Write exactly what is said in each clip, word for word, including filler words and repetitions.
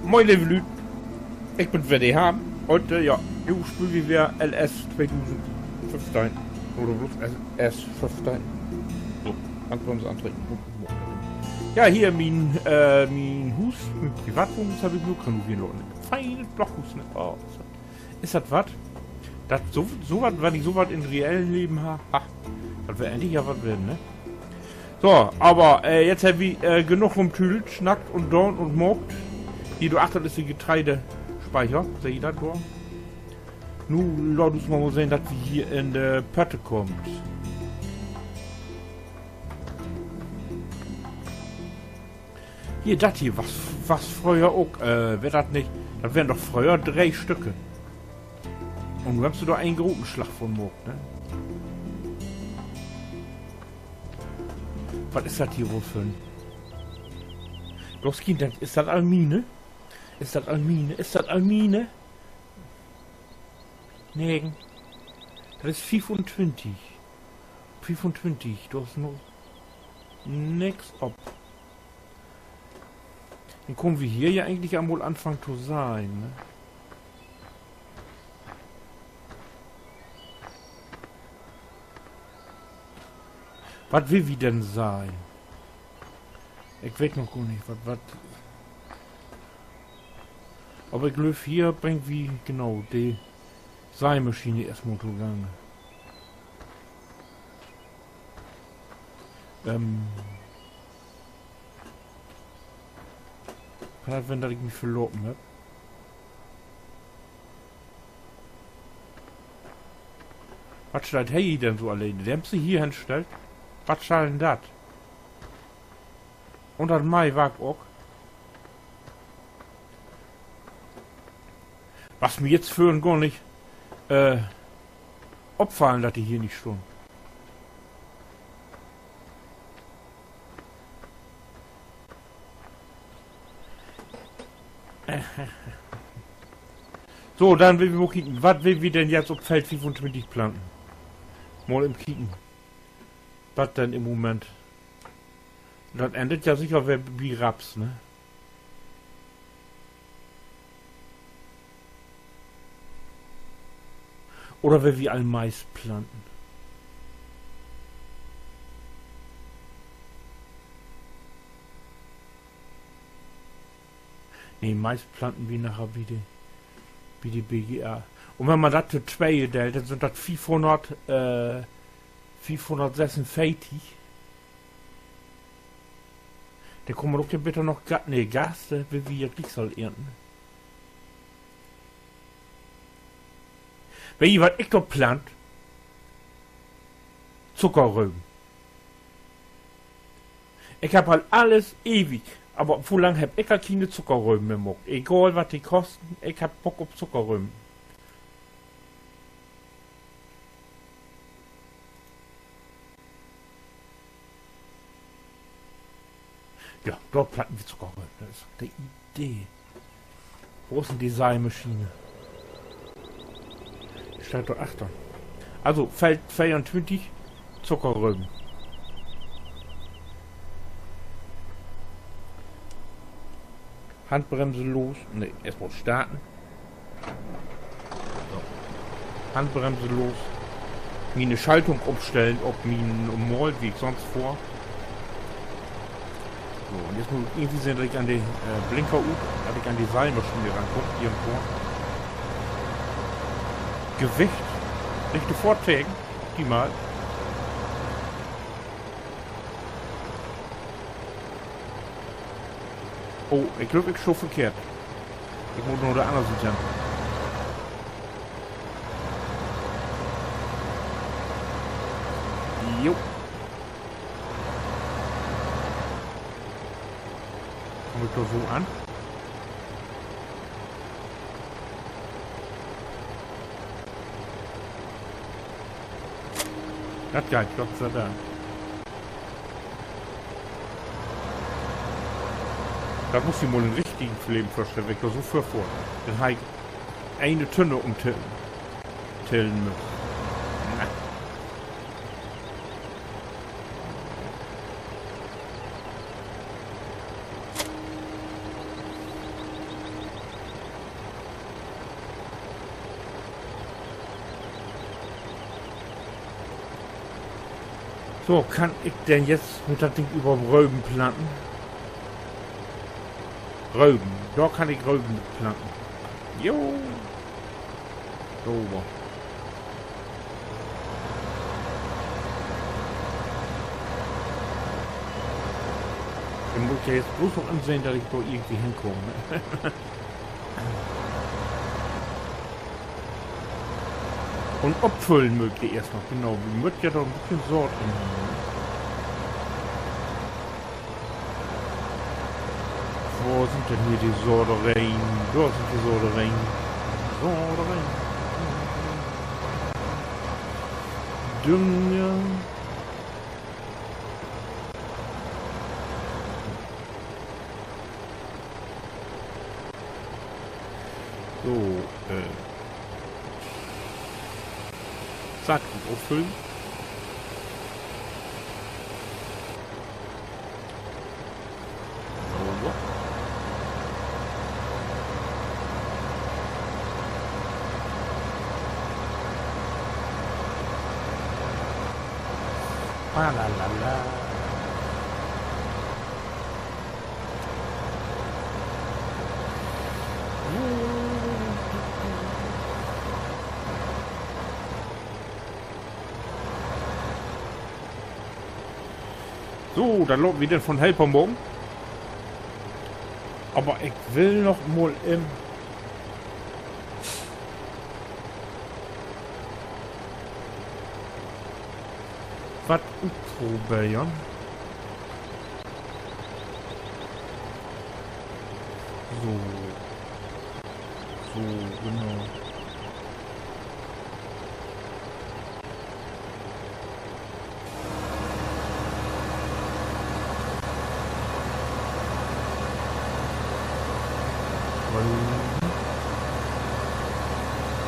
Moin, leve Lüüd. Ik bün weer de Harm. Hüüt, ja, nu speelt wi weer L S tweedusendföffteihn. Oder bloots L S föffteihn. So, Handbremse antrecken. Ja, hier mien, äh, mien Huus, mien Privatwohnhuus heff ik nu renoveern laten. Fienet Blockhuus, ne? Oh, is dat, is dat wat? Dat so, so wat, wenn ik so wat in reellen Leven harr, ha, dat weer egentlich ja wat weren, ne? So, aver, äh, nu hebbt wi, äh, genoog rumtüdelt, snackt un daan un maakt. Hier, dor achtern is de Getreidespeicher, seht ji dat dor? Nu laat us mal, mal sehn, dat wi hier in de Pötte kaamt. Hier, dat hier was, was fröher ok, äh, weer dat nich, dat weren doch fröher dree Stücke. Un nu hebbt se dor en groten Slag vun maakt, ne? Wat is dat hier woll för 'n? Los, Kind, is dat al Mine? Is dat al Mine? Is dat al Mine? Negen. Dat is fiefuntwintig. Fiefuntwintig, dor is noch nix op. Denn köönt wi hier ja egentlich al mal anfangen to seien, ne? Wat will wi denn seien? Ik weet noch gor nich, wat, wat. Aver ik glööv, hier bringt wi, genau, de Seimaschien eerstmal togangen. Ähm. Kann dat ween, dat ik mi verlopen hebb? Wat steiht he denn so alleen? De hebbt se hier henstellt. Wat schall denn dat? Un dat Meiwark ok. Was mi jetzt vörhen gor nich, äh, opfallen, dat de hier nich stahn. So, denn will wi mal kieken, wat will wi denn jetzt op Feld fiefuntwintig planten? Mal even kieken. Wat denn in'n Moment? Dat endt ja seker weer bi Raps, ne? Oder will wi al Mais planten? Nee, Mais planten wi naher bi de, bi de B G A. Un wenn man dat to twee deelt, denn sünd dat fiefhunnert, äh, fiefhunnertsesenveertig. Denn kummt ok denn bitte noch Ga-, nee, Gas, äh, will wi ja glieks al ernten. Weet ji, wat ik dor plant? Zuckerröven. Ik hebb al allens ewig, aver wo lang hebb ik al kiene Zuckerröven mehr maakt? Egal, wat de kosten, ik hebb Bock op Zuckerröven. Ja, dor planten wi Zuckerröven. Dat is de Idee. Wo is denn de Seimaschien? Steiht dor achter. Also, Feld veeruntwintig, Zuckerröven. Handbremse los. Nee, eerstmal starten. So. Handbremse los. Miene Schaltung umstellen op mien normal, wie ik sonst fohr. So, un nu mutt ik irgendwie sehn, dat ik an de, äh, Blinker ut, dat ik an de Seimaschien rankumm, irgendwo. Gewicht. Rechte Fohrteken. Prima. Oh, ik glööv, ik stah verkehrt. Ik mutt na de anner Siet hen. Jo. Kumm ik dor so an? Dat geiht, Gott sei Dank. Dat mutt ji mal in'n richtigen Leven vörstellen, wenn ik dor so vörfohr. Denn harr ik ene Tünne umtillen, tillen müsst. Na. So, kann ik denn jetzt mit dat Ding överhaupt Röven planten? Röven, dor kann ik Röven mit planten. Jo. Sauber. Denn mutt ik ja jetzt bloots noch insehn, dat ik dor irgendwie henkaam. Un opfüllen mööt wi eerst noch, genau. Wi mööt ja dor en beten Saat in hebben. Wo sünd denn hier de Satereen? Dor sünd de Satereen. Satereen. Dünger. So, äh. Saatgut opfüllen. So. Ah, la, la, la. So, denn laat wi den von Helper maken. Aver ik will noch mal in wat utproberen. So. So, genau.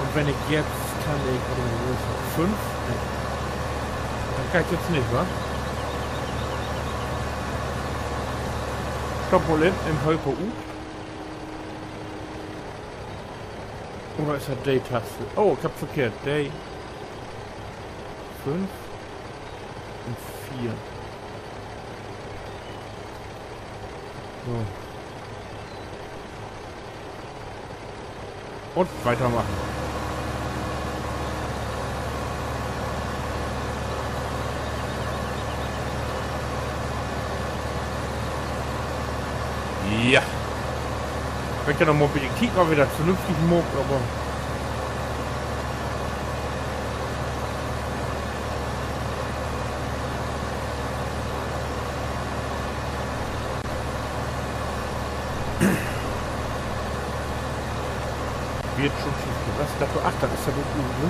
Un wenn ik jetzt, kann ik, oder wo is dat? Fünf? Nee. Dat kann ik jetzt nich, wa? Stopp mal in, in Helper ut. Oder is dat de Taste? Oh, ik hebb verkehrt. De. Fünf un veer. So. Un weitermaken. Ja. Ik will ja noch mal en beten kieken, of wi dat vernünftig maakt, aver Wirtschaftsgewässer, dat, ach, dat is ja ok Uwe.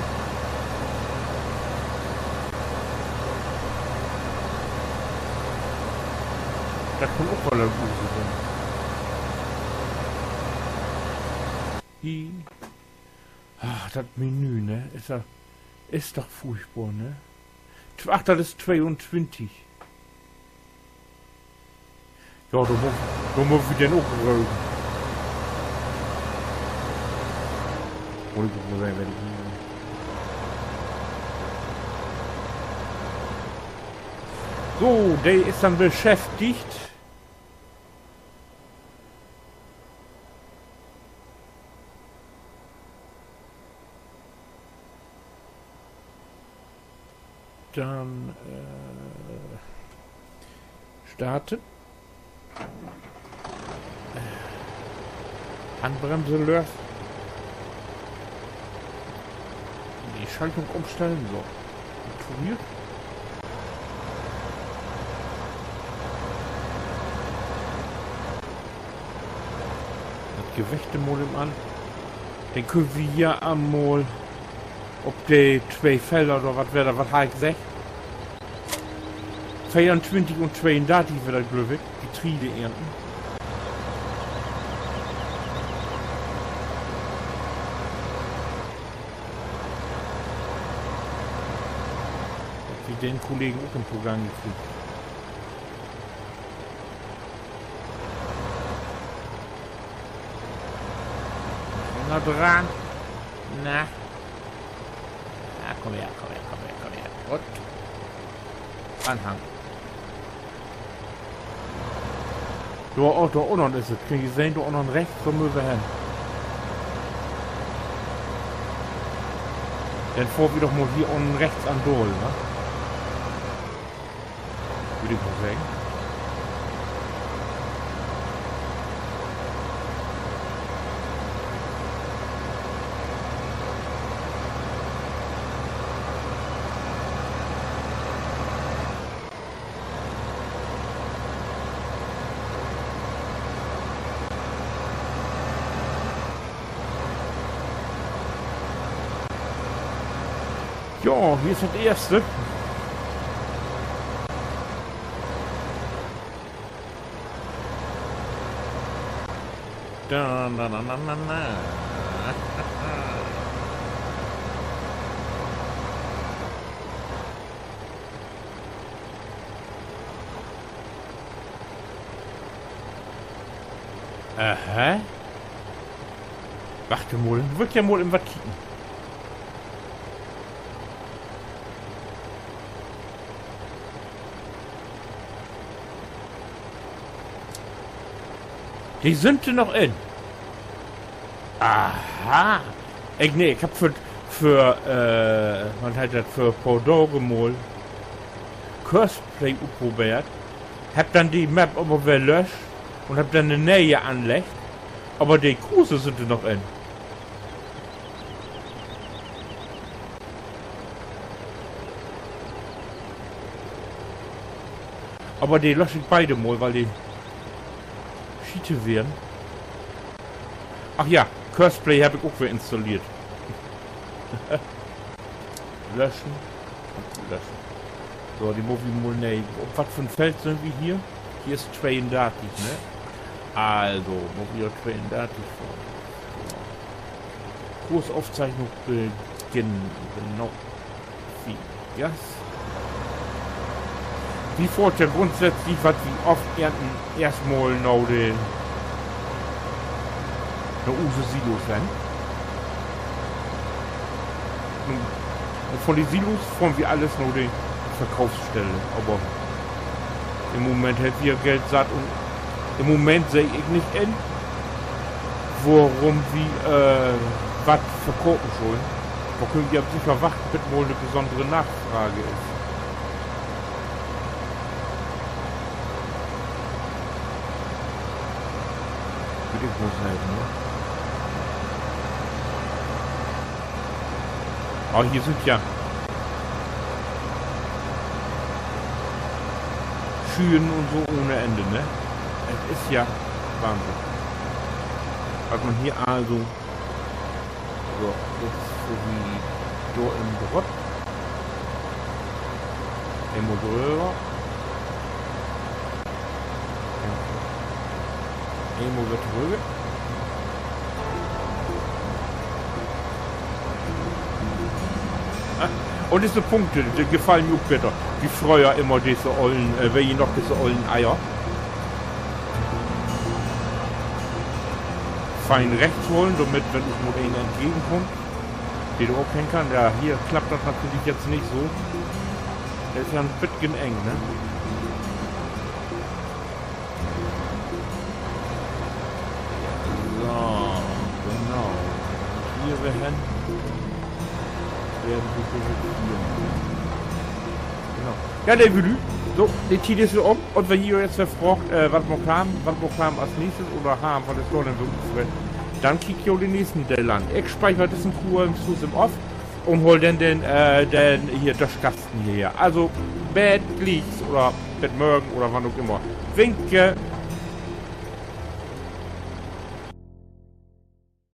Dat kann ok woll Uwe ween. Ach, dat Menü, ne? Is doch, is doch furchtbor, ne? Tw-, ach, dat is tweeuntwintig. Ja, dor mu-, dor mutt wi denn ok röven. Wo ik, wo ik, wenn ik So, de is denn beschäftigt. Denn, äh, starten. Handbremse lös. De Schaltung umstellen, so. Funktioniert. Dat Gewicht mal even an. Denn köönt wi hier eenmal op de twee Felder oder wat weer dat, wat harr ik seggt? Veeruntwintig un tweeundartig weer dat, glööv ik. Getreide ernten. Dat wi den Kollegen ok in Programm kriegt. Na dran. Na. Ja, komm her, komm her, komm her, komm her. Goot. Anhang. Dor, oh, dor unnen is dat. Köönt ji sehn, dor unnen rechts, dor mööt wi hen. Denn fohrt wi doch mal hier unnen rechts an daal, ne? Wüll ik mal seggen. Jo, hier is dat eerste. Da, na, na, na, na, na. Aha. Wacht mal, wüll ik ja mal even wat kieken. De sünd dor noch in. Aha. Ik, nee, ik heff för, för, äh, wat heet dat, för poor Daag mal Courseplay utprobeert. Heff denn de Map aver weer löscht un heff denn en ne'e anleggt. Aver de Kurse sünd dor noch in. Aver de lösch ik beide mal, wiel de Schiet weren. Ach ja, Courseplay heff ik ok weer installeert. Löschen. Löschen. So, de mutt wi mal, nee, op wat för 'n Feld sünd wi hier? Hier is tweeundartig, ne? Also, mutt wi op tweeundartig fahren. So. Kursaufzeichnung beginnen. Genau. Gas. Wi fohrt ja grundsätzlich, wat wi oft eernten, eerstmal na de, na use Silos hen. Un, un von de Silos fohrt wi allens na de Verkoopsstelle. Aver in Moment hebbt wi Geld satt un in Moment seh ik nich in, worüm wi, äh, wat verkopen schullen. Dor köönt wi op sicher wachten, bit mal 'ne besonnere Nafraag is. Will ik mal seggen, ne? Ah, hier sünd ja Schülen un so ohne Ende, ne? Dat is ja Wahnsinn. Wat man hier also, so, jetzt is för mi dor in Drott. Eenmal dröver. Eenmal weer trügg. Ah, un disse Punkte, de gefallen mi ok beter. Wie fröher immer disse ollen, äh, weet ji noch, disse ollen Eier. Fein rechts holen, dormit, wenn us mal een entgegenkummt, de dor ok hen kann. Ja, hier klappt dat natürlich jetzt nich so. Dat is ja en beten eng, ne? So, genau. Hier weer hen. Weer wi hier. Genau. Ja, leve Lüüd. So, de Tiet is weer üm. Un wenn ji nu jetzt fraagt, äh, wat maakt wi, wat maakt wi as nächstes oder wi, wat is dor denn so utfreten, denn kiekt jo den nächsten Deel an. Ik speicher dissen Kurs even af un hool denn den, äh, den hier, den Kasten hierher. Also, bet glieks oder bet mörgen oder wann ok immer. Winke.